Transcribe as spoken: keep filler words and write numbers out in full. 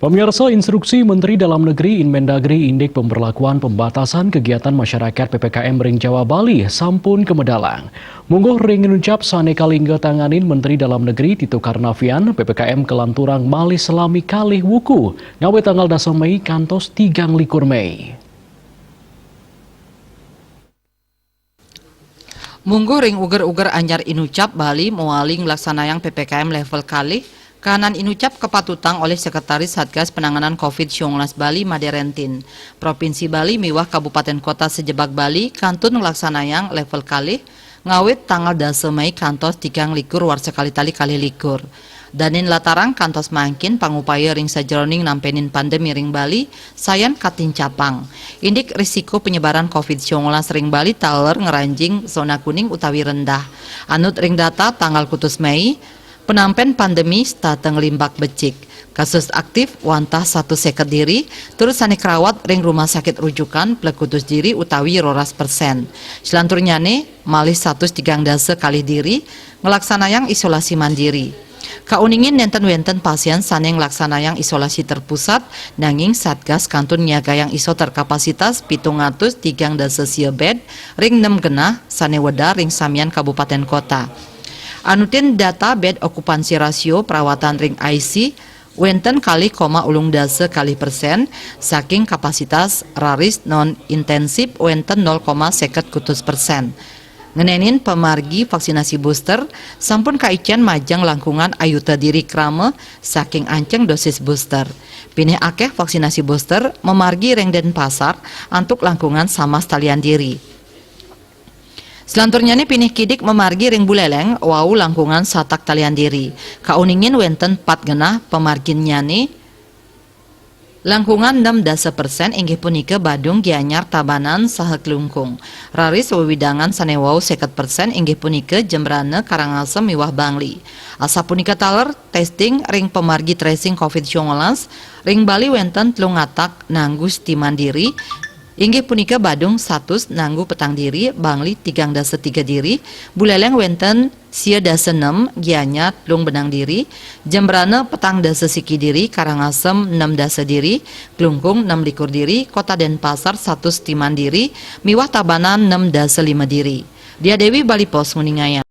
Pemirsa, instruksi Menteri Dalam Negeri Inmendagri indik pemberlakuan pembatasan kegiatan masyarakat P P K M ring Jawa Bali sampun kamedalang. Mungguh ring inucap sane kalingga tanganin Menteri Dalam Negeri Tito Karnavian, P P K M kalanturang malih salami kalih wuku, ngawit tanggal dasa Mei kantos tigang likur Mei. Mungguh ring uger-uger anyar inucap Bali mawali nglaksanayang P P K M level kalih, kahanan inucap kapatutang olih Sekretaris Satgas Penanganan covid sembilan belas Bali Made Rentin. Provinsi Bali miwah kabupaten kota sajebag Bali kantun nglaksanayang level kalih, ngawit tanggal dasa Mei kantos tigang likur warsa kalih tali kalih likur. Danin latarang kantos mangkin pangupaya ring sajeroning nampenin pandemi ring Bali sayan katincapang. Indik risiko penyebaran covid sembilan belas ring Bali taler ngranjing zona kuning utawi rendah. Anut ring data tanggal kutus Mei, penampen pandemi setata nglimbak becik. Kasus aktif wantah satus seket diri, tur sane krawat ring rumah sakit rujukan plekutus diri utawi roras persen. Selanturnyane malih satus tigang dasa kalih diri nglaksanayang isolasi mandiri. Kauningin nenten wenten pasien sane nglaksanayang isolasi terpusat, nanging Satgas kantun nyiagayang isoter kapasitas pitung atus tigang dasa sia bed ring nem genah sane wedar ring samian kabupaten kota. Anutin data bed okupansi rasio perawatan ring I C, wenten kalih koma ulung dasa kalih persen saking kapasitas, raris non intensif wenten nol koma seket kutus persen. Ngenenin pamargi vaksinasi booster, sampun kaicen majeng langkungan ayuta diri krama saking anceng dosis booster. Pinih akeh vaksinasi booster mamargi ring Denpasar antuk langkungan samas talian diri. Selanturnyane pinih kidik mamargi ring Buleleng wau langkungan satak talian diri. Kauningin wenten pat genah pamarginnyane. Langkungan nem dasa persen inggih punika Badung, Gianyar, Tabanan, saha Klungkung. Raris wewidangan sane wau seket persen inggih punika Jembrana, Karangasem miwah Bangli. Asapunika taler testing ring pamargi tracing covid sembilan belas ring Bali wenten telung atak nanggu seti mandiri, inggih punika Badung satus nanggu petang diri, Bangli tigang dasa tiga diri, Buleleng wenten sia dasa nem, Gianyar telung benang diri, Jembrana petang dasa siki diri, Karangasem nem dasa diri, Klungkung nem likur diri, Kota Denpasar satus seti mandiri, miwah Tabanan nem dasa lima diri. Dia Dewi, Bali Post, nguningayang.